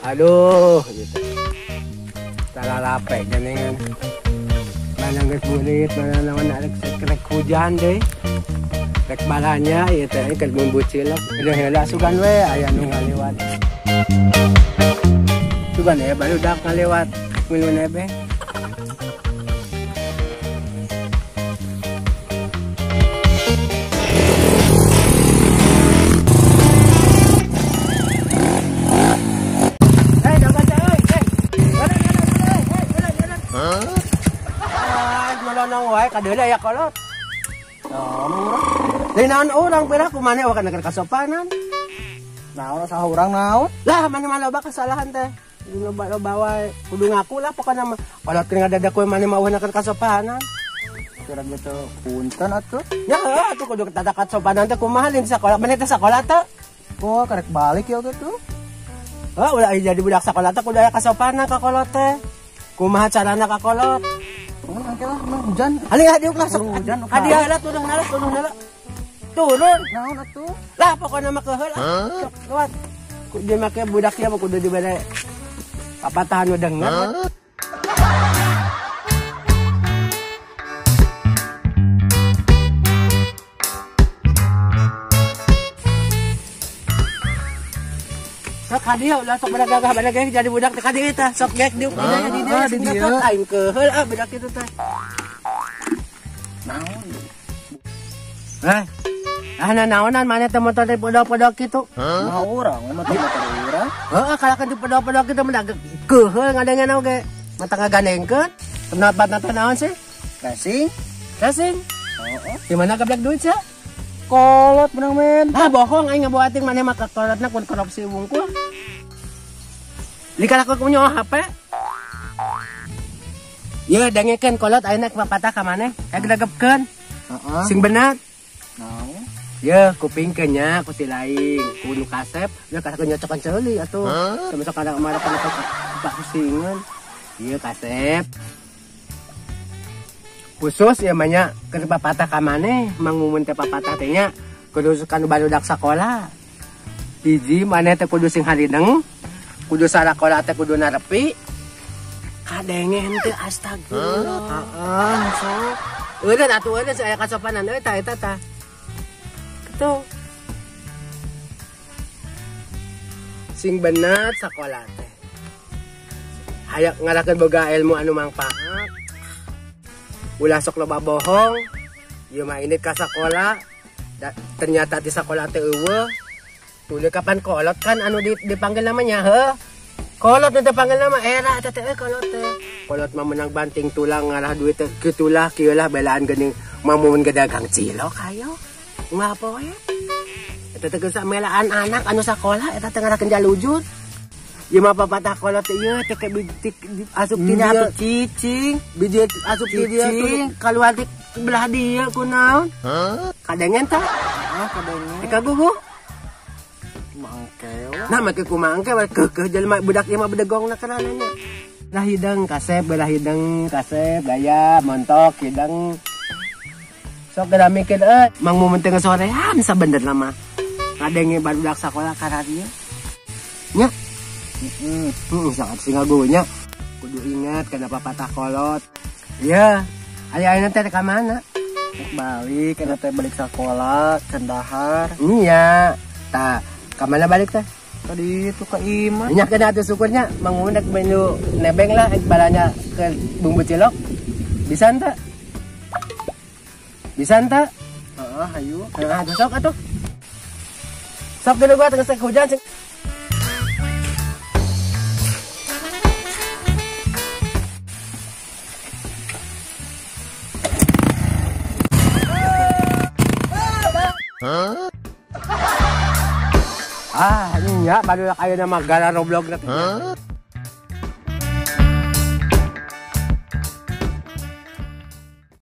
Aduh gitu. Talalape geningan. Mana geus burit, mana naon arek rek hujan deui. Rek balanya ieu teh keur bumbu cilok. Udah heula sugan we aya nu ngaliwat. Sugan ya barudak ngaliwat milu nebeng. Wae kadeula ya kolot. Naon urang? Lain naon urang pira ku maneh kana keur kasopanan. Naon saha urang naon? Lah maneh mah loba kesalahan teh. Loba-loba wae. Kudu ngaku lah pokona mah. Kolot keur ngadadak we maneh mah eueuh keur kasopanan. Kira gitu punten atuh. Ya heuh atuh kudu tata kasopanan teh kumaha lain sakola maneh teh sakola teh. Oh karek balik ya kitu. Heuh ulah jadi budak sakola teh kudu aya kasopanan ka kolot teh. Kumaha carana ka kolot? Engke lah, hujan. Alih hadiuk lah sok. Hujan. Hadiah lah turun heula, turun heula. Turun. Naon atuh? Lah pokona mah keheul ah. Sok lewat. Kudu make budak ieu mah kudu dibere papatahan nu denger. Sok hadiah ulah sok budak gagah budak gagah jadi budak teh ka dieu tah. Sok gek diuk di dieu di dieu. Aing keheul ah budak kitu teh. Naon? Hah? Ah naonan maneh teh motor teh podok-podok kitu? Mah urang motor urang. Heeh kalakan di podok-podok kitu mah keheul ngadengeun oge. Mata ngagandengkeun. Pendapat teh naon sih? Racing. Racing? Heeh. Di mana gablek duit sih? Kolot menang men. Ah bohong aing ngabuating maneh mah kolotna kun korupsi wungkul. Likala ku nyawa HP. Ye dengekeun kolot ayeuna papatah ka maneh, kagregepkeun. Heeh. Sing bener. Naon? Ye kupingkeun nya ku si laing, ku nu kasep, ye kada nyocokan ceuli atuh. Sampe sok kada marah kana pak pusingan. Ye kasep. Khusus ya banyak keur papatah ka maneh, mangumun teh papatah teh nya kudu kanu barudak sakola. Hiji maneh teh kudu sing harideng, kudu sarakola teh kudu narepi. Kadengen teh astagfirullah. Heeh, sok. Eureun atuh eureun aya kasopanan euy tah eta tah. Kitu. Sing bener sakola teh. Hayang ngarakeun boga ilmu anu mangpaat. Ulah sok loba bohong, ieu mah ini ka sakola, ternyata di sakola teh eueuh. Tuluy kapan kolot kan anu dipanggil namanya heuh. Kolot nu dipanggil nama era eta teh kolot teh. Kolot mah menang banting tulang ngarah duit teh kitulah kieu lah belaan geuning mamun gedagang cilok hayo. Ngapa we? Eta teh geus melaan anak anu sakola eta teh ngarakeun jalujur. Ieu mah papatah kolot teh ieu teh asup ti dieu cicing, biji asup ti dieu kaluar ti belah dieu kunaon? Kadengen tah? Ah, kadengen. Teh kagugu. Mangke. Nah, make kumaha engke we keukeuh jelema budak ieu mah bedegongna karanana. Lah hideng kasep, belah hideng kasep gaya montok hideng. Sok geura mikir euy, mang mumun teh sorean sabenerna mah. Kadenge barudak sakola kararieu. Nya. Sangat sing ngagunya. Kudu ingat kenapa patah kolot. Iya, ari ayeuna teh ka mana? Balik, kana teh balik sakola, cendahar. Iya. Tah, ka mana balik teh? Tadi itu ke imah. Nya kena atuh syukurnya Mang Mumun rek menu nebeng lah rek balanya ke bumbu cilok. Bisa ente? Bisa ente? Heeh, hayu. Heeh, atuh sok atuh. Sok dulu gua tengah hujan sing. Huh? Ah, nya baru ayeuna mah gara roblog teh.